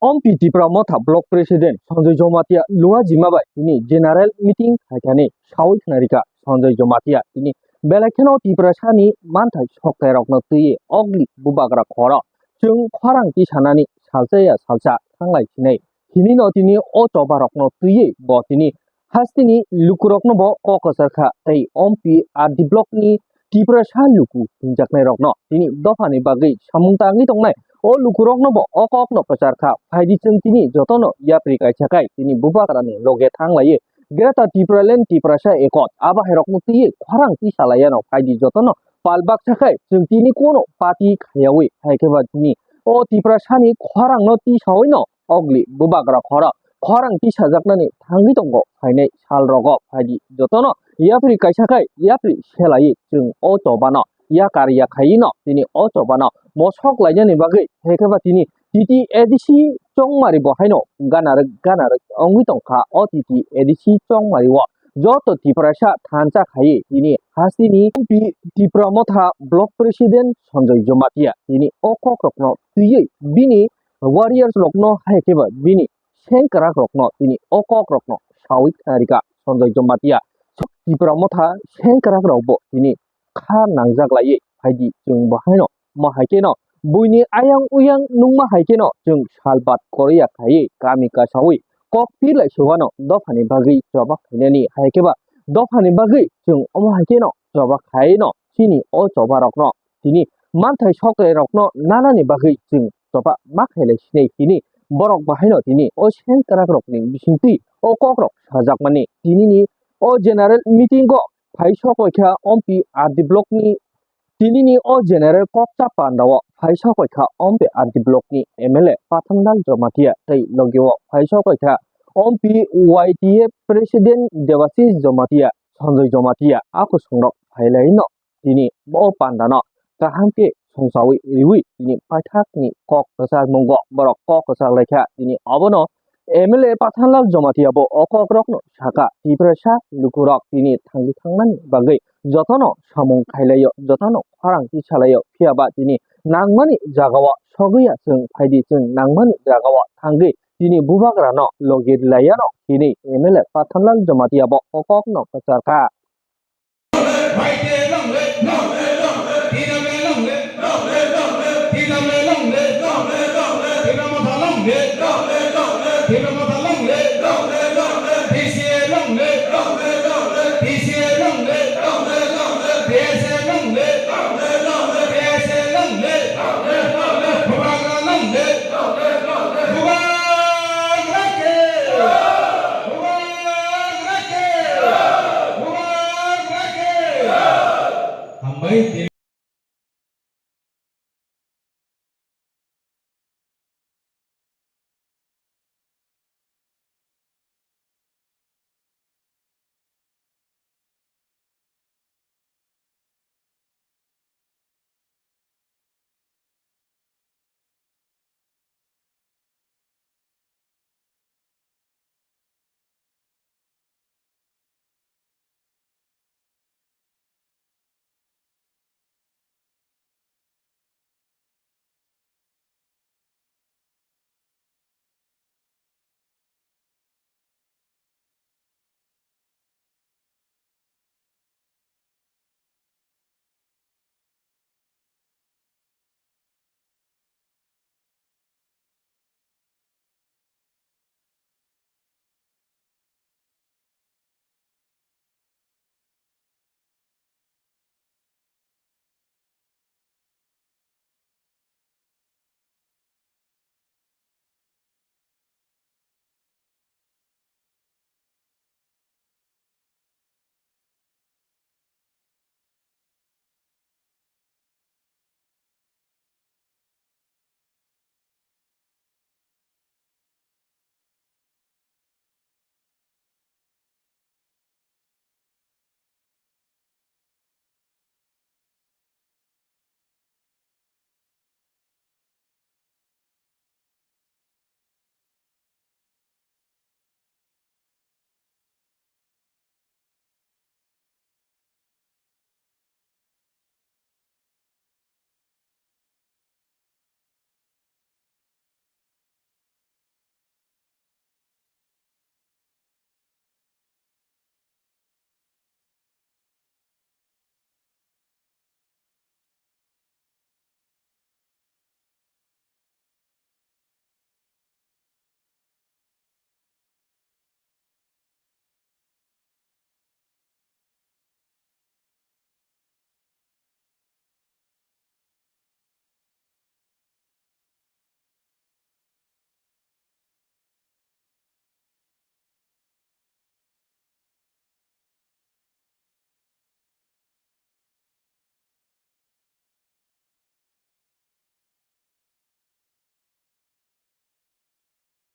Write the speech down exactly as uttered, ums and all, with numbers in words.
Ompi Tipra Motha Block President Sanjoy Jamatia luajima bai tini general meeting khaikani sawi khna rikha. Sanjoy Jamatia tini belai kheno Tiprasani manthai sokthai rokno twiwi ogli bubagra khoro chwng khorang tisanani salsa ya salsa thanglai sinai. Hinino tini o choba rokno twiwi bo tini hasteni lukurokno bo kok kwchar kha tei Ompi R D Block ni Tiprasa luku hwnjaknai rokno tini dophani bagwi samung tangwi tongnai. O lukurokno bo o kokno kwchar kha, phaidi chwng tini jotono yapri kaisa khai tini bubagrani loge thanglaiwi Greater Tipraland Tiprasa Ekot abo hai rokno twiwi khorang tisa laiyano phaidi jotono pal baksa khai chwng tini kono party khayawi hai khe ba tini o Tiprasani khorangno tisawino ogli bubagra khoro khorang tisajaknani thangwi tongo phainai sal rogo phaidi jotono yapri kaisa khai yapri selaiwi chwng o chobano yakar yakhaiwi no tini o chobano mosok lainani bagwi hai khe ba tini T T A D C Chongmari bo haino ganarwk ganarwk wngwi tongkha. O T T A D C Chongmari o joto Tiprasa thansa khaiwi tini hasteni Ompi Tipra Motha Block President Sanjoy Jamatia tini o kokrokno twiwi bini warriors rokno hai khe ba bini sengkrak rokno tini o kokrokno sawi khna rikha Sanjoy Jamatia. Tipra Motha sengkrak rokbo tini kha nangjak laiwi phaidi chwng bo haino ma hai kheno buini ayang uyang nungma hai kheno chwng salbat koriya khaiwi kami kasawi kok pi lai sugano dophani bagwi choba khainani hai khe ba dophani bagwi chwng omo hai kheno choba khaino chini o choba rokno tini manthai sokthai rokno nanani bagwi chwng choba ma khailai sinai tini borok bahaino tini o sengkrak rokni bisingtwi o kokrok sajakmani tinini o general meeting o phai sokoi kha Ompi R D Block ni tinini o general kokcha panda o phai sokoi kha Ompi R D Block ni M L A Pathanlal Jamatia tei logi o phai sokoi kha Ompi Y T F President Debashis Jamatia, Sanjoy Jamatia a kusung rok phai lai no tini o panda no kaham khe songchawi riwi tini paithak ni kok kwchak mungo borok kok kwchak lai kha tini obono M L A Pathanlal Jamatia bo o kokrokno sakha, Tiprasa lukurok tini thangwi thangnani bagwi jotono samung khailaio, jotono khorang tisalaio, phiya ba tini nangmani jagao sogwi ya chwng phaidi, chwng nangmani jagao thangwi tini bubagrano logi laiyano tini M L A Pathanlal Jamatia bo o kokno kwchar kha.